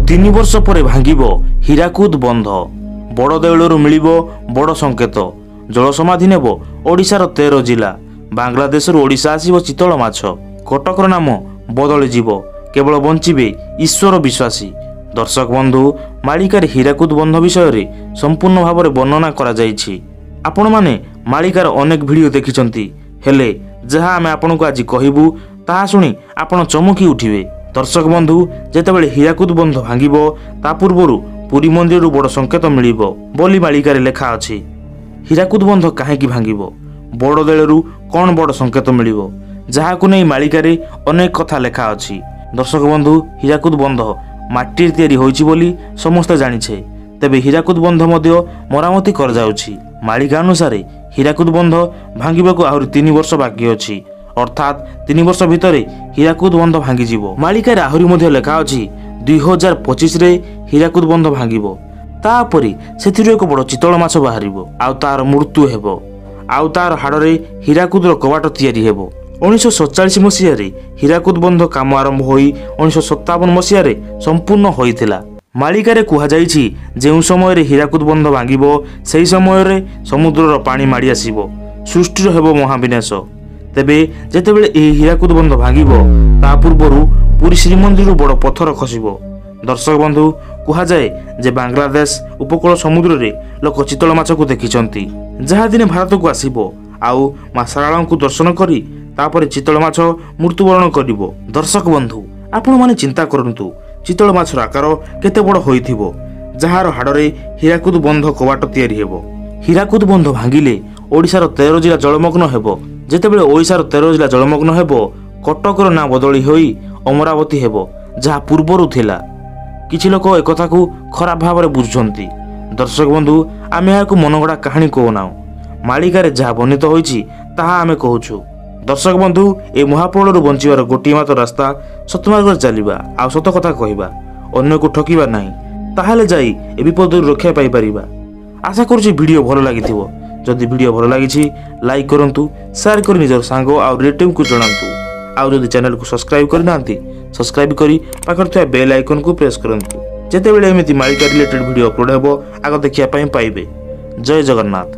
3 ବର୍ଷ ପରେ ଭାଙ୍ଗିବ ହୀରାକୁଦ ବନ୍ଧ। ବଡ଼ ଦେଉଳରୁ ମିଳିବ ବଡ଼ ସଂକେତ। ଜଳସମାଧି ନେବ ଓଡ଼ିଶାର 13 ଜିଲ୍ଲା। ବାଂଲାଦେଶରୁ ଓଡ଼ିଶା ଆସିବ ଚିତଳ ମାଛ। କଟକର ନାମ ବଦଳିଯିବ, କେବଳ ବଞ୍ଚିବେ ଈଶ୍ୱର ବିଶ୍ୱାସୀ। ଦର୍ଶକ ବନ୍ଧୁ, ମାଳିକାରେ ହୀରାକୁଦ ବନ୍ଧ ବିଷୟରେ ସମ୍ପୂର୍ଣ୍ଣ ଭାବରେ ବର୍ଣ୍ଣନା କରାଯାଇଛି। ଆପଣମାନେ ମାଳିକାର ଅନେକ ଭିଡ଼ିଓ ଦେଖିଛନ୍ତି, ହେଲେ ଯାହା ଆମେ ଆପଣଙ୍କୁ ଆଜି କହିବୁ ତାହା ଶୁଣି ଆପଣ ଚମକି ଉଠିବେ। ଦର୍ଶକ ବନ୍ଧୁ, ଯେତେବେଳେ ହୀରାକୁଦ ବନ୍ଧ ଭାଙ୍ଗିବ ତା ପୂର୍ବରୁ ପୁରୀ ମନ୍ଦିରରୁ ବଡ଼ ସଂକେତ ମିଳିବ ବୋଲି ମାଳିକାରେ ଲେଖା ଅଛି। ହୀରାକୁଦ ବନ୍ଧ କାହିଁକି ଭାଙ୍ଗିବ, ବଡ଼ ଦେଳରୁ କ'ଣ ବଡ଼ ସଂକେତ ମିଳିବ, ଯାହାକୁ ନେଇ ମାଳିକାରେ ଅନେକ କଥା ଲେଖା ଅଛି। ଦର୍ଶକ ବନ୍ଧୁ, ହୀରାକୁଦ ବନ୍ଧ ମାଟିରେ ତିଆରି ହୋଇଛି ବୋଲି ସମସ୍ତେ ଜାଣିଛେ। ତେବେ ହୀରାକୁଦ ବନ୍ଧ ମଧ୍ୟ ମରାମତି କରାଯାଉଛି। ମାଳିକା ଅନୁସାରେ ହୀରାକୁଦ ବନ୍ଧ ଭାଙ୍ଗିବାକୁ ଆହୁରି 3 ବର୍ଷ ବାକି ଅଛି, ଅର୍ଥାତ୍ 3 ବର୍ଷ ଭିତରେ ହୀରାକୁଦ ବନ୍ଧ ଭାଙ୍ଗିଯିବ। ମାଳିକାରେ ଆହୁରି ମଧ୍ୟ ଲେଖା ଅଛି 2025ରେ ହୀରାକୁଦ ବନ୍ଧ ଭାଙ୍ଗିବ, ତାପରେ ସେଥିରୁ ଏକ ବଡ଼ ଚିତଳ ମାଛ ବାହାରିବ ଆଉ ତାର ମୃତ୍ୟୁ ହେବ, ଆଉ ତାର ହାଡ଼ରେ ହୀରାକୁଦର କବାଟ ତିଆରି ହେବ। 1947 ମସିହାରେ ହୀରାକୁଦ ବନ୍ଧ କାମ ଆରମ୍ଭ ହୋଇ 1957 ମସିହାରେ ସମ୍ପୂର୍ଣ୍ଣ ହୋଇଥିଲା। ମାଳିକାରେ କୁହାଯାଇଛି ଯେଉଁ ସମୟରେ ହୀରାକୁଦ ବନ୍ଧ ଭାଙ୍ଗିବ ସେହି ସମୟରେ ସମୁଦ୍ରର ପାଣି ମାଡ଼ି ଆସିବ, ସୃଷ୍ଟିର ହେବ ମହାବିନାଶ। ତେବେ ଯେତେବେଳେ ଏହି ହୀରାକୁଦ ବନ୍ଧ ଭାଙ୍ଗିବ ତା ପୂର୍ବରୁ ପୁରୀ ଶ୍ରୀମନ୍ଦିରରୁ ବଡ଼ ପଥର ଖସିବ। ଦର୍ଶକ ବନ୍ଧୁ, କୁହାଯାଏ ଯେ ବାଂଲାଦେଶ ଉପକୂଳ ସମୁଦ୍ରରେ ଲୋକ ଚିତଳ ମାଛକୁ ଦେଖିଛନ୍ତି, ଯାହା ଦିନେ ଭାରତକୁ ଆସିବ ଆଉ ମା ଶାରଳାଙ୍କୁ ଦର୍ଶନ କରି ତାପରେ ଚିତଳ ମାଛ ମୃତ୍ୟୁବରଣ କରିବ। ଦର୍ଶକ ବନ୍ଧୁ, ଆପଣମାନେ ଚିନ୍ତା କରନ୍ତୁ ଚିତଳ ମାଛର ଆକାର କେତେ ବଡ଼ ହୋଇଥିବ, ଯାହାର ହାଡ଼ରେ ହୀରାକୁଦ ବନ୍ଧ କବାଟ ତିଆରି ହେବ। ହୀରାକୁଦ ବନ୍ଧ ଭାଙ୍ଗିଲେ ଓଡ଼ିଶାର 13 ଜିଲ୍ଲା ଜଳମଗ୍ନ ହେବ। ଯେତେବେଳେ ଓଡ଼ିଶାର 13 ଜିଲ୍ଲା ଜଳମଗ୍ନ ହେବ, କଟକର ନାଁ ବଦଳି ହୋଇ ଅମରାବତୀ ହେବ, ଯାହା ପୂର୍ବରୁ ଥିଲା। କିଛି ଲୋକ ଏକଥାକୁ ଖରାପ ଭାବରେ ବୁଝୁଛନ୍ତି। ଦର୍ଶକ ବନ୍ଧୁ, ଆମେ ଏହାକୁ ମନଗଢ଼ା କାହାଣୀ କହୁନାହୁଁ, ମାଳିକାରେ ଯାହା ବର୍ଣ୍ଣିତ ହୋଇଛି ତାହା ଆମେ କହୁଛୁ। ଦର୍ଶକ ବନ୍ଧୁ, ଏ ମହାପ୍ରଳୟରୁ ବଞ୍ଚିବାର ଗୋଟିଏ ମାତ୍ର ରାସ୍ତା ସତମାର୍ଗରେ ଚାଲିବା ଆଉ ସତ କଥା କହିବା, ଅନ୍ୟକୁ ଠକିବା ନାହିଁ, ତାହେଲେ ଯାଇ ଏ ବିପଦରୁ ରକ୍ଷା ପାଇପାରିବା। ଆଶା କରୁଛି ଭିଡ଼ିଓ ଭଲ ଲାଗିଥିବ। ଯଦି ଭିଡ଼ିଓ ଭଲ ଲାଗିଛି ଲାଇକ୍ କରନ୍ତୁ, ସେୟାର କରି ନିଜର ସାଙ୍ଗ ଆଉ ରିଲେଟିଭ୍କୁ ଜଣାନ୍ତୁ। ଆଉ ଯଦି ଚ୍ୟାନେଲକୁ ସବସ୍କ୍ରାଇବ୍ କରିନାହାନ୍ତି, ସବସ୍କ୍ରାଇବ୍ କରି ପାଖରେ ଥିବା ବେଲ୍ ଆଇକନ୍କୁ ପ୍ରେସ୍ କରନ୍ତୁ। ଯେତେବେଳେ ଏମିତି ମାଳିକା ରିଲେଟେଡ୍ ଭିଡ଼ିଓ ଅପଲୋଡ଼ ହେବ ଆଗ ଦେଖିବା ପାଇଁ ପାଇବେ। ଜୟ ଜଗନ୍ନାଥ।